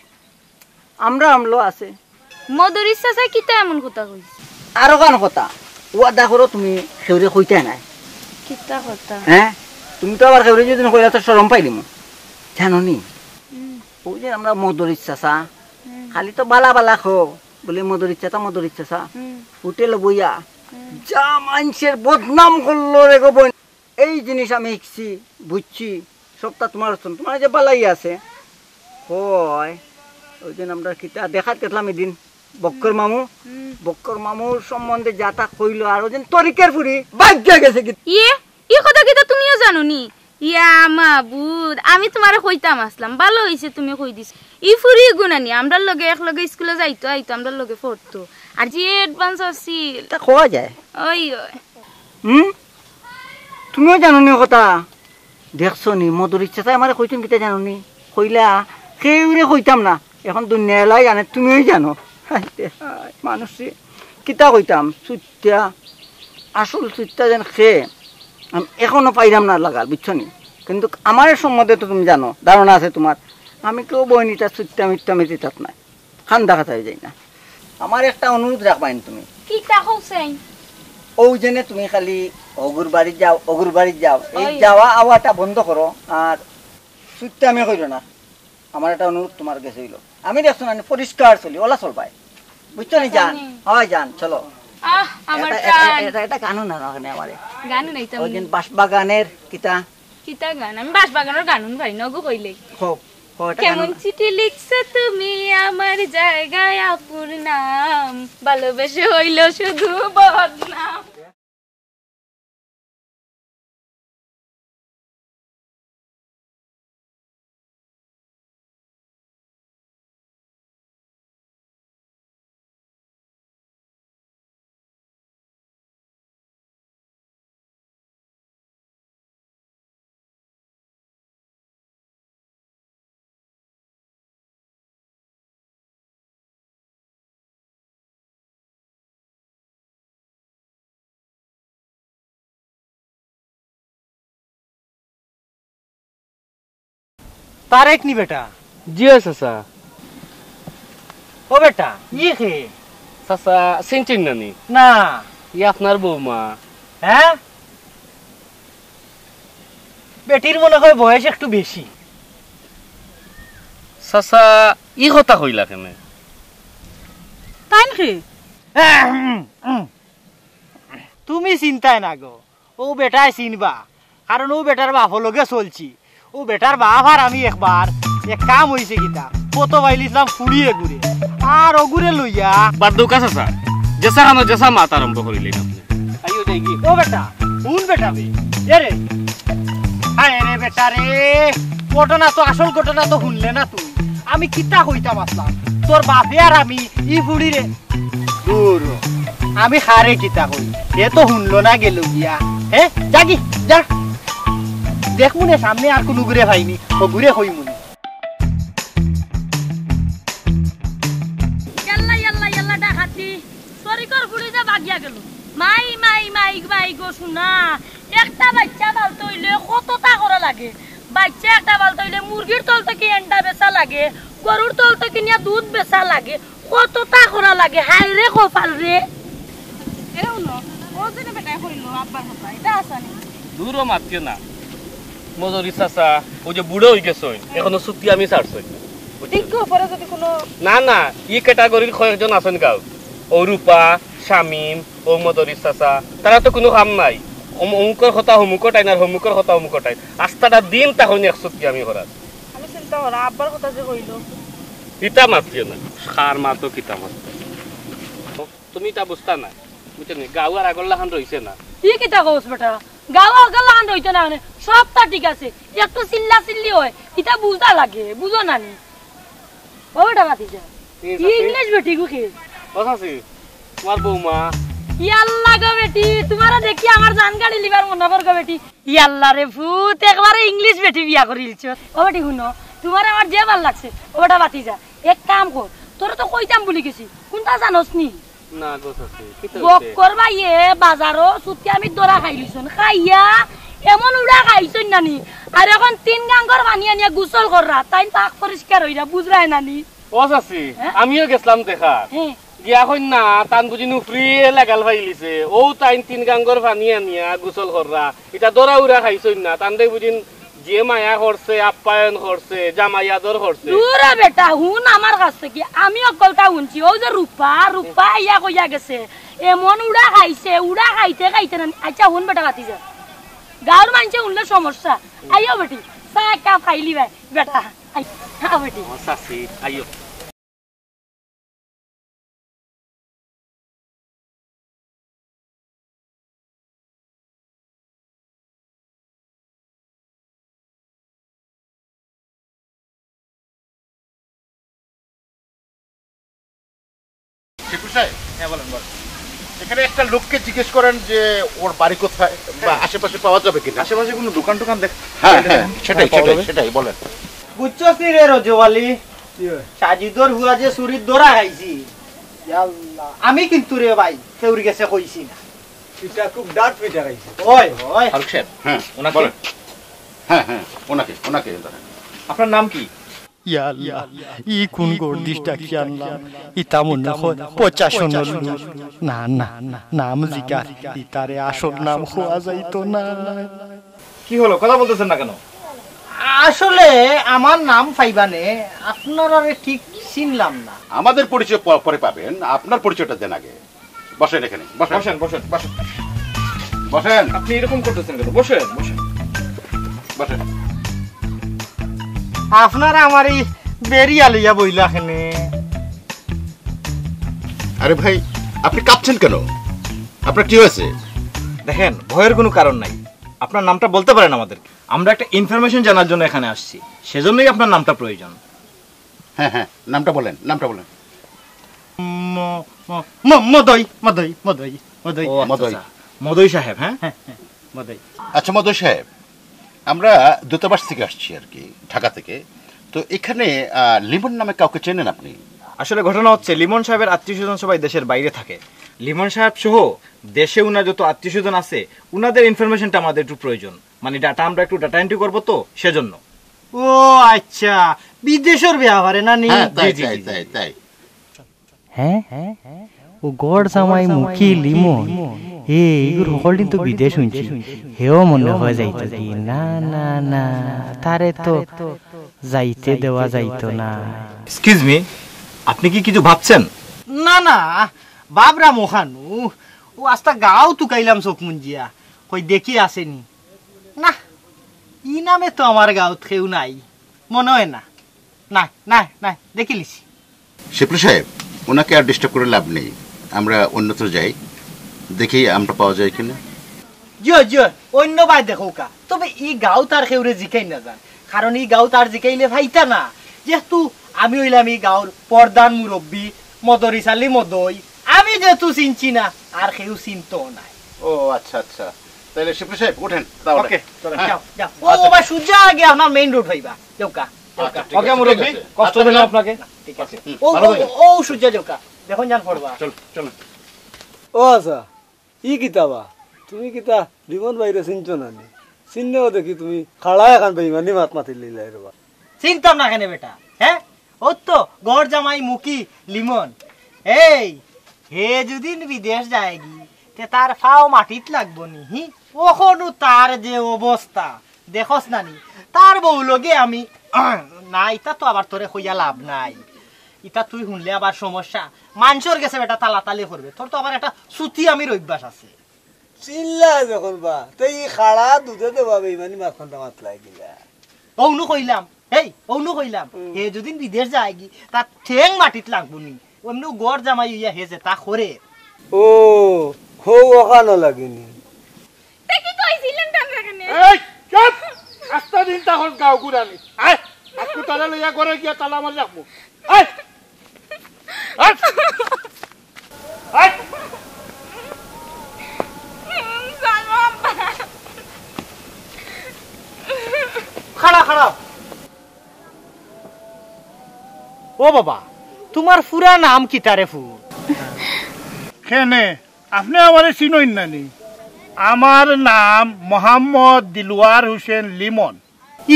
আমরার আমলো আছে। মদরিছ চাচায় কিতা এমন কথা কইছে? আরোখান কথা, ওয়াদা করো তুমি কেউরে কইতায় নায়। কিতা কথা? হে? তুমি তো আবার কেউরে যুদি কইলায় তো শরম পাইলিমু। জানো নি? হুম। অউ যে আমরার মদরিছ চাচা, হুম। খালি তো বালা বালা কও, বুলে মদরিছ চাচা, মদরিছ চাচা। হুম। হোটেলো বইয়া, হুম। যা মানষের বদনাম করলো রে গো বইন। এই জিনিস আমি শিখছি, বুঝছি, সবটা তুমার জন্য। তুমার যে বালাই আছে, কয়, অউ দিন আমরা কিতা দেখাত গেছলাম এদিন, বক্কর মামু, হুম। বক্কর মামুর সম্বন্ধে যা তা কইলো, আর অউ দিন তরিকর ফুড়ি বাগিয়া গেছে কি। ইয়ে, ই কথা কিতা তুমিও জানো নি? ইয়া মাবুদ, আমি তুমারে কইতাম আছলাম, বালা অইছে তুমি কই দিছো। ই ফুড়ি গুনানি, আমরার লগে একলগে স্কুলো যাইতো আইতো, আমরার লগে পড়তো। আর যে advance আছিল। তা কওয়া যায়। ওই, ওই। হুম? তুমিও জানো নি কথা? দেখছো নি, মদরিছ চাচায় আমারে কইছইন কিতা জানো নি? কইলা, কেউরে কইতাম না। এখন দুনিয়া এলায় জানে, তুমিও জানো। হায় রে হায়, মানুষরে কিতা কইতাম, চুইত্তা, আসল চুইত্তা যেন কে, আমি এখনো পাইরাম না লাগাল, বুঝছো নি? কিন্তু আমার সম্বন্ধে তো তুমি জানো, ধারণা আছে তুমার। আমি কেউ বইনিতা চুইত্তা মিথ্যা মিথিতাত নাই। খান্দা খাতায় যাই না। আমার একটা অনুরোধ রাখবাইন তুমি। কিতা কও চাইন? অউ যেনে তুমি খালি অগুর বাড়িত যাও, অগুর বাড়িত যাও, এই অয়। যাওয়া আওয়াটা বন্ধ করো। আর সুত্তামি কইরো না। আমার একটা অনুরোধ তুমার গেছে অইলো, আমি দেখছো না নি পরিষ্কার চলি, অলা চলবায়, বুঝছো নি জান? জানি। অয় জান, চলো। আহ, আমার এটা, এটা, প্রাণ। এটা, এটা গানও না, না, ওখানে আমারে। গানও নাই তেমন। ওই দিন বাঁশবাগানের কিতা? কিতা গান? আমি বাঁশবাগানর গান হুন পারি না, ওগো কইলে। হো, হো, এটা গান কেমন না। চিঠি লিখছো তুমি আমার জায়গায় অপর নাম, ভালোবেসে হইল শুধু বদনাম। তারেক নি বেটা? জি অয় চাচা। ও বেটা, ই কে? চাচা, চিনছইন না নি? না। ই আপনার বৌমা। হ্যাঁ? বেটির মনে হয় বয়স একটু বেশি। চাচা, ই কথা কইলা কেনে? তাইন কে? তুমি চিনতায় না গো, অউ বেটায় চিনবা, কারণ অউ বেটার বাপর লগে চলছি। অউ বেটার বাপ আর আমি একবার এক কাম অইছে কিতা, কত বাইল ইসলাম ফুড়িয়ে ঘুরে, আর অগুরে লইয়া। বাদ দেউক্কা চাচা, যেছা খানো যেছা মাত আরম্ভ করিলেন আপনে। আইও দেখি। ও বেটা, হুন বেটা বে, এ রে, হায় রে বেটা রে, ঘটনা তো, আসল ঘটনা তো হুনলে না তুই। আমি কিতা কইতাম আছলাম, তোর বাপে আর আমি ই ফুড়িরে দূর। আমি কারে কিতা কই? হে তো হুনলো না গেলো গিয়া। হে? যা গি, যা। দেখমুনে সামনে আর কুনুগুরে পাইনি, অগুরে কইমুনে। ইয়াল্লা, ইয়াল্লা, ইয়াল্লা, ডাকাতি। শরিকর ফুড়ি যে ভাগিয়া গেল। মাই, মাই, মাই, মাই গো সোনা। একটা বাইচ্চা পালতে অইলে কততা করা লাগে। বাইচ্চা একটা পালতে অইলে মুরগির তল থাকি এন্ডা বেচা লাগে, গরুর তল থাকি নিয়া দুধ বেচা লাগে। কততা করা লাগে, হায় রে কপাল রে। এরে হুনো, ও যে বেটায় কইলো আব্বার কথা, ইটা হাছা নি? দূরও মাতিও না। মদরি চাচা, অউ যে বুড়া অইগেছইন, এখনো ছুটি আমি ছাড়ছইন। ঠিক গো, পরে যদি কুনু না, না, ই category-র কয়েকজন আছইন গাউত। অউ রূপা, শামিম, অউ মদরি চাচা, তারা তো কুনু কাম নাই। অম-, অমুকর কথা হমুকর টাইন আর হমুকর কথা অমুকর টাইন। আস্তাটা দিন তা অইন এক ছুটি আমি করার। আমি চিন্তা করা, আব্বার কথা যে কইলো। ইতা মাতিও না। কার মাতো কিতা মাতো। তুমি ইতা বুঝতা না। বুঝছো নি? গাউ আর আগর লাখান রইছে না। ই কিতা কস বেটা? গাউ আগর লাখান রইতো না মানে? সবতা ঠিক আছে। একটু চিল্লা চিল্লি অয়। ইতা বুঝা লাগে। বুঝো না নি? ও বেটা ভাতিজা। ই চাচি। English বেটি গো কে? ও চাচি, তুমার বৌমা। ইয়াল্লা গো বেটি, তুমারে দেখি আমার জান কাড়ি লিবার মনো কর গো বেটি। ইয়াল্লা রে ফুত, একবারে English বেটি বিয়া করিলছস। ও বেটি হুনো, তুমারে আমার যে ভালা লাগছে। ও বেটা ভাতিজা, এক কাম কর, তোরে তো কইতাম ভুলি গেছি, কুনতা জানোস নি? না গো চাচি, কিতা অইছে? বক্কর ভাইয়ে বাজারো ছুটি আমি ধরা খাইলিছইন, খাইয়া এমন উড়া খাইছইন নানি, আর এখন তিন গাঙ্গর পানি আনিয়া গোসল কররা, তাইন পাক পরিষ্কার অইরা, বুঝরায় নানি। ও চাচি, হ্যাঁ? আমিও গেছলাম দেখা। হ্যাঁ। গিয়া কইন না, তান বুঝিন উফরিয়ে লাগাল পাইলিছে। অউ তাইন তিন গাঙ্গর পানি আনিয়া গোসল কররা। ইতা ধরা উড়া খাইছইন না। তানরে বুঝিন যে মায়া করছে, আপ্যায়ন করছে, জামাই আদর করছে। দুরো বেটা, হুন আমার কাছ থাকি। আমি অকলতা হুনছি। অউ যে রূপা, রূপা আইয়া কইয়া গেছে। এমন উড়া খাইছে, উড়া খাইতে খাইতে না। আইচ্ছা, হুন বেটা ভাতিজা। গাউর মানষে হুনলে সমস্যা। আইও বেটি, চা এক কাপ খাইলি ভাই, বেটা। আই, আ বেটি। ও চাচি, আইও। শেখু সাহেব? হ্যাঁ, বলেন, বলেন। এখানে একটা লোককে জিজ্ঞেস করেন যে ওর বাড়ি কোথায় বা হ্যাঁ। আশেপাশে পাওয়া যাবে কিনা। আশেপাশে কোনো দোকান টোকান দেখ-, হ্যাঁ, হ্যাঁ, হ্যাঁ, সেটাই, পাওয়া সেটাই, যাবে। সেটাই, বলেন। বুঝছস নি রে রজব আলী? কি হয়? সাজিদর হুয়া যে চুরির ধরা খাইছি। ইয়াল্লা, আমি কিন্তু রে ভাই, কেউর গেছে কইছি না। ইটা খুব ডাট পিটা খাইছে। ওই, ওই। ফারুক সাহেব, হ্যাঁ, ওনাকে বলেন। হ্যাঁ, হ্যাঁ, ওনাকে, ওনাকে ধরেন। আপনার নাম কি? ইয়া আল্লাহ, ই কুন গর্দিশ ডাকি আনলাম? ইতা মনে হয় প্রশাসনর লোক। না, না, নাম জিকার, ইতারে আসল নাম কওয়া যাইতো না। কি হলো, কথা বলতেছেন না কেন? আসলে আমার নাম পাইবানে, আপনারারে ঠিক চিনলাম না। আমাদের পরিচয় প-, পরে পাবেন, আপনার পরিচয়টা দেন আগে। বসেন এখানে, বসেন। বসেন, বসেন, বসেন। বসেন। আপনি এরকম করতেছেন কেন? বসেন, বসেন। বসেন। আপনারা আমার এই বেরিয়া লইয়া বইলা কেনে? আরে ভাই, আপনি কাঁপছেন কেন? আপনার কি হয়েছে? দেখেন, ভয়ের কোনো কারণ নাই। আপনার নামটা বলতে পারেন আমাদেরকে। আমরা একটা ইনফরমেশন জানার জন্য এখানে আসছি, সেজন্যই আপনার নামটা প্রয়োজন। হ্যাঁ, হ্যাঁ, নামটা বলেন, নামটা বলেন। ম-, ম-, ম-, মদই, মদই, মদই, মদই। ও, আচ্ছা, মদই। আচ্ছা। মদই সাহেব, হ্যাঁ? হ্যাঁ, হ্যাঁ, মদই। আচ্ছা, মদই সাহেব, আমরা দূতাবাস থেকে আসছি আর কি, ঢাকা থেকে। তো এখানে, আহ, লিমন নামে কাউকে চেনেন আপনি? আসলে ঘটনা হচ্ছে, লিমন সাহেবের আত্মীয় স্বজন সবাই দেশের বাইরে থাকে। লিমন সাহেব সহ দেশে উনার যত আত্মীয় স্বজন আছে, উনাদের ইনফরমেশনটা আমাদের একটু প্রয়োজন। মানে, ডাটা, আমরা একটু ডাটা এন্ট্রি করবো তো, সেজন্য। ও আচ্ছা, বিদেশর ব্যাপারে না নি? হ্যাঁ, তাই, জি, জি, তাই, জি, জি। তাই, তাই। হ্যাঁ? ও ঘর জামাই মুখী লিমন। এ, ইগুর হকলদিন তো বিদেশ হুনছি। হেও মনে হয় যাইতো কি? না, না, না, তারে তো যাইতে দেওয়া যাইতো না। এক্সকিউজ মি, আপনি কি কিছু ভাবছেন? না, না, বাবরা মোখানু, ও আস্তা গাঁও তুকাইলাম চোখ মুঞ্জিয়া, কই দেখি আছেনি। না, ই নামে তো আমার গাঁওত কেউ নাই, মনে হয় না। না, না, না, দেখিলিছি। শিপলু সাহেব, ওনাকে আর ডিস্টার্ব করে লাভ নেই, আমরা অন্যত্র যাই, দেখি আমরা পাওয়া যায় কিনা। জিও, জিও, অন্য বায় দেখো কা। তবে ই গাঁওত আর কেউরে জিকাই না যান, কারণ ই গাঁওত আর জিকাইলে ফাইতা না, যেহেতু আমি অইলাম ই গাঁওর প্রধান মুরব্বি, মদরিছ আলী মদই, আমি যেহেতু চিনছি না, আর কেউ চিনতো নাই। ও আচ্ছা, আচ্ছা, তাহলে শিপলু সাহেব উঠেন তাহলে। ওকে, চলেন। হ্যাঁ। যাও, যাও। ও আচ্ছা। বাবা, সুজা আগে আপনার মেইন রোড হইবা। যাও কা, যাও আচ্ছা, কা। ঠিক ওকে আছে, মুরব্বি, ঠিক আছে। কষ্ট আচ্ছা, দিলাম আচ্ছা। আপনাকে। ঠিক আছে। হুম, ওকে, ভালো থাকবেন। ও সুজা যাও কা। দেখুন যান পড়বা। চলো, চলো। ও আচ্ছা, ই কিতা বা? তুমি কিতা লিমন ভাইরে চিনছো না নি? চিনলেও দেখি তুমি খাড়া এখান বেইমানি মাত মাতি লইলাই রে বা। চিনতাম না কেনে বেটা, হ্যাঁ? ও তো ঘর জামাই মুখী লিমন। এই, হে যুদিন বিদেশ যায়গি, তে তার ফাও মাটিত লাগবো নি, হি? অখনু তার যে অবস্থা, দেখোস না নি? তার বউ লগে আমি, না, ইতা তো আবার তোরে কইয়া লাভ নাই। ইতা তুই হুনলে আবার সমস্যা। মানষর গেছে বেটা তালাতালি করবে, তোর তো আবার একটা চুতিয়ামির অভ্যাস আছে। চিল্লা যখন বা, তে ই খাড়া দুধে দেবা বেইমানি মাতখানটা মাতলাই দিলা। অউনু কইলাম, এই, অউনু কইলাম, হুম। হে যুদিন বিদেশ যায়গি, তার ঠেং মাটিত লাগবো নি। অমনু ঘর জামাই অইয়া হে যেতা করে। ও, হউ অখানো লাগেনি। তে কি কইছিলেন তার লাগানে? এই, চুপ! আস্তা দিন তখন গাঁও ঘুরানি। আয়, আজকু তালা লইয়া ঘরে গিয়া তালা মারি রাখবো। আয়! আয়! আয়! খাড়া, খাড়া। ও বাবা, তুমার পুরা নাম কিতা রে ফু? কেনে, আপনে আমারে চিনইন না নি? আমার নাম মোহাম্মদ দিলওয়ার হোসেন লিমন।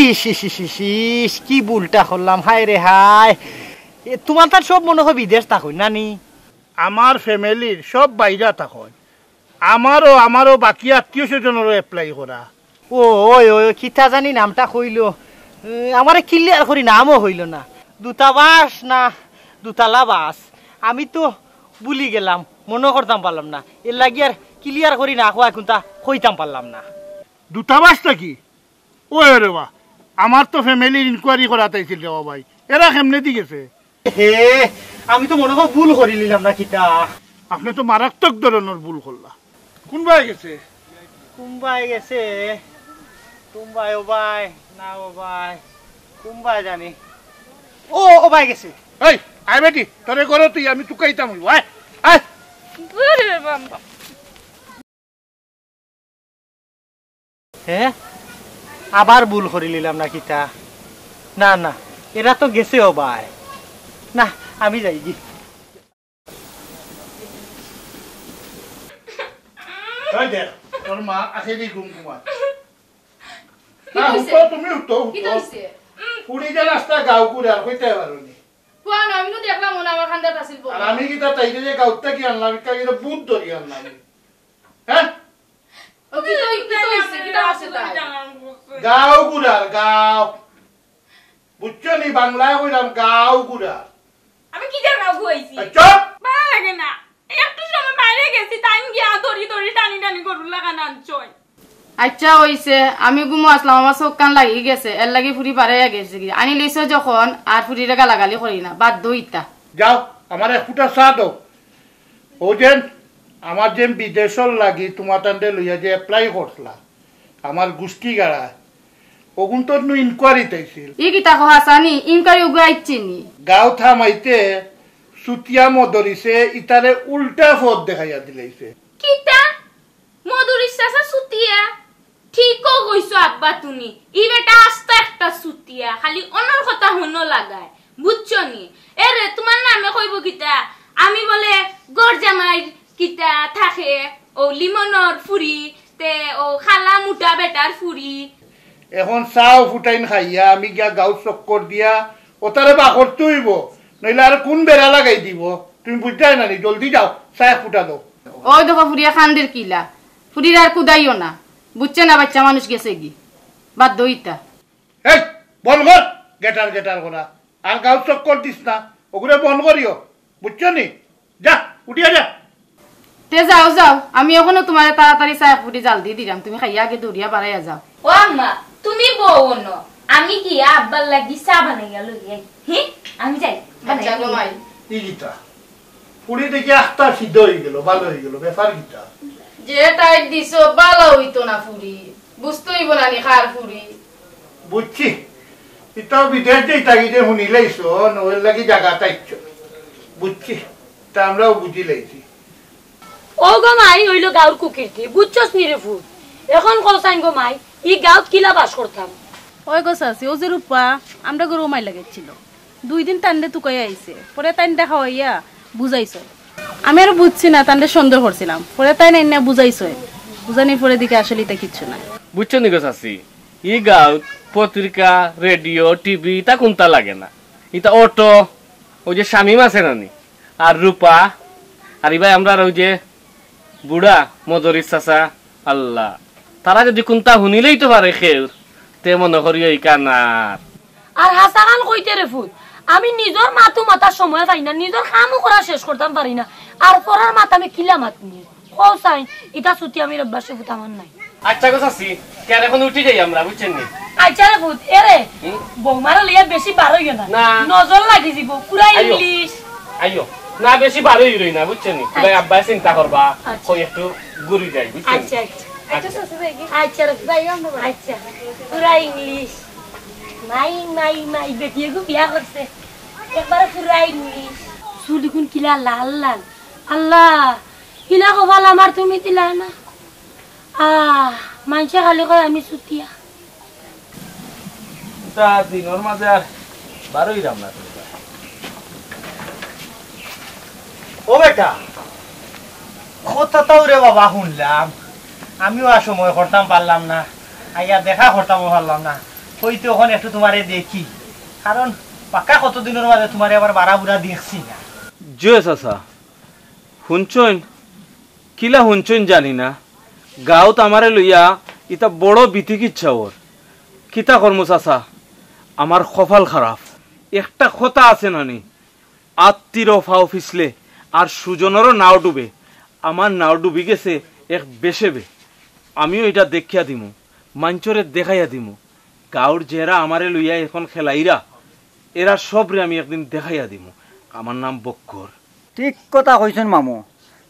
ইস, ইস, ইস, ইস, ইস, কি ভুলটা করলাম, হায় রে হায়। এ, তুমার তার সব মনে হয় বিদেশ থাকইন না নি? আমার ফ্যামিলির সব বাইরা থাকইন। আমারও, আমারও বাকি আত্মীয় স্বজনেরও অ্যাপ্লাই করা। ও, ওই, ওই, ওই, কিতা জানি নামটা কইলো। এ, আমারে ক্লিয়ার করি নামও কইলো না। দূতাবাস না দোতলা বাস? আমি তো ভুলি গেলাম, মনো করতাম পারলাম না। এর লাগি আর ক্লিয়ার করি না কওয়া কুনতা কইতাম পারলাম না। দূতাবাস নাকি? ওই রে বা, আমার তো ফ্যামিলির ইনকোয়ারি করাত আইছিল রে বা ভাই, এরা কেমনেদি গেছে? হে, আমি তো মনে হয় ভুল করিলিলাম না কিতা। আপনে তো মারাত্মক ধরনর ভুল করলা। কুনবায় গেছে? কুনবায় গেছে? কুনবায় ও ভাই, না ও ভাই, কুনবায় জানি। ও, ও ভাই গেছে। এই, আয় বেটি, তোরে ঘরো তুই আমি তুকাইতাম অইবো, আয়, আয়। ওরে বাবা। হে? আবার ভুল করিলিলাম না কিতা? না, না, এরা তো গেছে ও ভাই। না, আমি যাইগি। এই দেখ, তোর মা আছে দি ঘুম ঘুমায়। কিতা অইছে? উঠো, তুমি উঠো, উঠো। কিতা অইছে? উম, ফুড়ি যে রাস্তা গাঁও ঘুরার, কইতায় পারো নি। কোন আমি নু দেখলাম, ওনা আমার খান্দাত আছিল বউ। আর আমি কিতা তাইরে যে গাঁওত থাকি আনলাম, ইটা কিতা ভূত ধরি আনলাম নি? হ্যাঁ? ও, কিতা, কিতা অইছে? কিতা অইছে তাই? গাঁও ঘুরার, গাঁও। বুঝছো নি? বাংলায় কইলাম, গাঁও ঘুরার। আমি কিতা গাঁও ঘুরাইছি? এই চুপ! ভালা লাগে না। একটু সময় বাইরে গেছি, তাইন গিয়া দড়ি দড়ি টানি টানি গরুর লাখান আনছইন। আইচ্ছা, অইছে, আমি ঘুমো আছলাম, আমার চউখ কান লাগি গেছে, এরলাগি ফুড়ি বারাইয়া গেছেগি। আনি লইছো যখন, আর ফুড়িরে গালাগালি করি না, বাদ দেও ইতা। যাও, আমার এক ফুটা চা দেও। অউ যেন আমার যেন বিদেশর লাগি তুমার তানরে লইয়া যে apply করছলা, আমার গুষ্টি গাড়া, অগুন তো নু inquiry-ত আইছিল। ই কিতা কও হাছানি? Inquiry উগু আইছে নি? গাঁও থামাইতে চুতিয়া মদরিছে ইতারে উল্টা পথ দেখাইয়া দিলাইছে। কিতা? মদরিছ চাচা চুতিয়া? ঠিকউ কইছো আব্বা তুমি। ই বেটা আস্তা একটা চুতিয়া, খালি অনর কথা হুনো লাগায়, বুঝছো নি? এরে, তুমার নামে কইবো কিতা? আমি বলে ঘর জামাইর কিতা থাকে, অউ লিমনর ফুড়ি, তে অউ খালা মুটা বেটার ফুড়ি। এখন চাও ফুটাইন খাইয়া আমি গিয়া গাঁওত চক্কর দিয়া অতারে বার করতে অইবো, নইলে আর কুন বেড়া লাগাই দিবো, তুমি বুঝতায় না নি? জলদি যাও, চা এক ফুটা দেও। অউ দেখো ফুড়িয়ে কান্দের কিলা, ফুড়িরে আর কুদাইও না, বুঝছো না? বাইচ্চা মানুষ গেছেগি, বাদ দেও ইতা। এই, বন্ধ কর, গেটার গেটার করা। আর গাঁওত চক্কর দিস না, অগুরে বন্ধ করিও, বুঝছো নি? যা, উঠিয়া যা। তে যাও, যাও, আমি অখনো তুমারে তাড়াতাড়ি চা এক ফুটি জাল দি দিরাম, তুমি খাইয়া আগে দৌড়িয়া বারাইয়া যাও। ও আম্মা, তুমি বও অনো, আমি গিয়া আব্বার লাগি চা বানাইয়া লই আই। হি, আমি যাই, বানাইয়া আইচ্ছা গো লই আই। মাই। ই কিতা? ফুড়ি দেখি আস্তা সিধা অইগেলো, ভালা অইগেলো, ব্যাপার কিতা? যে তাইর দিছো, ভালা অইতো না ফুড়ি, বুঝতে অইবো না নি কার ফুড়ি? বুঝছি, ইতাও বিদেশ যাইতাগি যে হুনিলাইছো, অউর লাগি জাগাত আইছো। বুঝছি, তা আমরাও বুঝিলাইছি। ও গো মাই, অইলো গাঁওর কুকীর্তি, বুঝছস নি রে ফুত? এখন কও চাইন গো মাই, ই গাঁওত কিলা বাস করতাম? ওই গো চাচি, অউ যে রূপা, আমরার ঘরো মাইর লাগাইছিল। দুই দিন তানরে তুকাইয়া আইছে, পরে তাইন দেখা অইয়া বুঝাইছে। আমি আর বুঝছি না, তানরে সন্দেহ করছিলাম, পরে তাইন আইনা বুঝাইছে, বুঝানির পরে দেখি আসলে ইতা কিচ্ছু নায়। বুঝছো নি গো চাচি, ই গাঁওত পত্রিকা, রেডিও, টিভি ইতা কুনতা লাগে না। ইতা অটো, অউ যে শামিম আছে না নি, আর রূপা, আর ইবায় আমরার অউ যে বুড়া মদরিছ চাচা, আল্লাহ, তারা যুদি কুনতা হুনিলাইতো পারে কেউর, তে মনো করিও ই কানার। আর হাছা খান কইতে রে ফুত, আমি নিজর মাতো মাতার সময় পাই না, নিজর কামও করা শেষ করতাম পারি না, আর পরার মাত আমি কিলা মাতমু? কও চাইন, ইতা চুতিয়ামির অভ্যাস রে ফুত আমার নাই। আইচ্ছা গো চাচি, তে আর এখন উঠি যাই আমরা, বুঝছইন নি? আইচ্ছা রে ফুত, এরে, হুম? বৌমারে লইয়া বেশি বার অইও না। না। নজর লাগি যিবো, পুরা আইও। ইংলিশ। আইও। না, বেশি বার অইরই না, বুঝছইন নি? পুরা আইচ্ছা। আব্বায় চিন্তা করবা, আইচ্ছা। কই একটু ঘুরি যাই, বুঝছইন নি? আইচ্ছা, আইচ্ছা। আইচ্ছা, আইচ্ছা। চাচি যাই গি? আইচ্ছা রে, যাই আমরা বাড়ি। আইচ্ছা। পুরা ইংলিশ। মাই, মাই, মাই, বেটিয়ে গো বিয়া করছে। একবারে পুরা ইংলিশ। চুল ইগুন কিলা লাল লাল। আল্লাহ, ইলা কপাল আমার তুমি দিলা না। আহ, মানষে খালি কয় আমি চুতিয়া। ইতা দিনর মাঝে আর বার অইরাম না তো। ও বেটা, কথা তো রে বাবা হুনলাম, আমিও আর সময় করতাম পারলাম না, আইয়া দেখা করতামও পারলাম না। কইতে অখন একটু তুমারে দেখি, কারণ পাক্কা কত দিনর মাঝে তুমারে আবার বাড়া বুড়া দেখছি না। জি অয় চাচা, হুনছইন, কিলা হুনছইন জানি না, গাঁওত আমারে লইয়া ইতা বড় বিতিকিচ্ছা অর। কিতা করমু চাচা, আমার কপাল খারাপ। একটা কথা আছে না নি, আত্তিরও ফাও ফিছলে আর সুজনরও নাও ডুবে। আমার নাও ডুবি গেছে এক বেশেবে। আমিও ইটা দেখিয়া দিমু, মাইনষরে দেখাইয়া দিমু। গাঁওর যেরা আমারে লইয়া এখন খেলাইরা, এরা সবরে আমি একদিন দেখাইয়া দিমু। আমার নাম বক্কর। ঠিক কথা কইছইন মামু,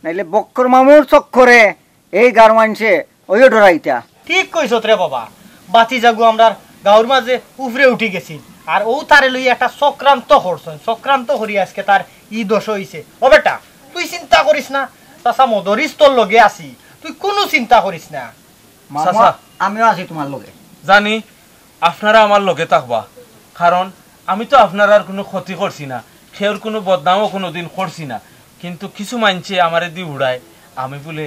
নাইলে বক্কর মামুর চক্করে এই গাঁওর মাইনষে অইও ডরাইতা। ঠিক কইছত রে বাবা, বাতিজাগু আমরার গাঁওর মাঝে উপরে উঠি গেছিল, আর অউ তারে লইয়া একটা চক্রান্ত করছইন, চক্রান্ত করি আইজকে তার ই দশা অইছে। ও বেটা, তুই চিন্তা করিস না, চাচা মদরিছ তোর লগে আছি, তুই কুনু চিন্তা করিস না। মামু, চাচা। আমিও আছি তুমার লগে। জানি, আপনারা আমার লগে থাকবা, কারণ আমি তো আপনারার কুনু ক্ষতি করছি না, কেউর কুনু বদনামও কুনুদিন করছি না, কিন্তু কিছু মাইনষে আমারে দি উড়ায়, আমি বুলে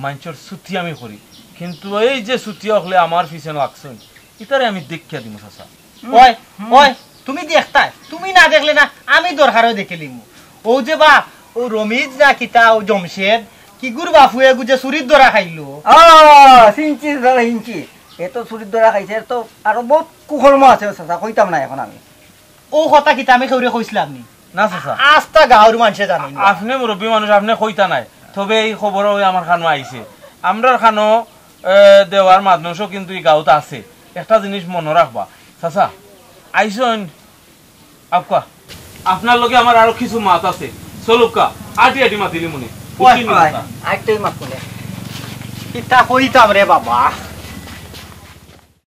মাইনষর চুতিয়ামি করি, কিন্তু এই যে চুতিয়া অকলে আমার পিছে লাগছইন, ইতারে আমি দেখিয়া দিমু চাচা। ওই, ওই, তুমি দেখতায়, তুমি না দেখলে না, আমি দরকার অয় দেখিলিমু। ও যে বা, ও রমিজ না কিতা, ও জমশেদ, কিগুর বাফুয়ে গুজে চুরির ধরা খাইলো। ও, চিনছি দাদা, চিনছি। এ তো চুরির ধরা খাইছে, এর তো আরো বহুত কুকর্ম আছে চাচা, কইতাম না এখন আমি। ও কথা কিতা আমি কেউরে কইছিলাম নি? না চাচা। আস্তা গাঁওর মানষে জানে না। আপনে মুরব্বী মানুষ, আপনে কইতা নায়, তবে এই খবর ওই আমার কানো আইছে। আমরার কানো, এ, দেওয়ার মাদনসও কিন্তু এই গাঁওত আছে। একটা জিনিস মনো রাখবা চাচা, আইসইন আউক্কা, আপনার লগে আমার আরো কিছু মাত আছে। চলউক্কা, আটি আটি মাতিলিমুনে। ওই, বুঝছইন নি ওই, চাচা? আইতেই মাত করে। কিতা কইতাম রে বাবা।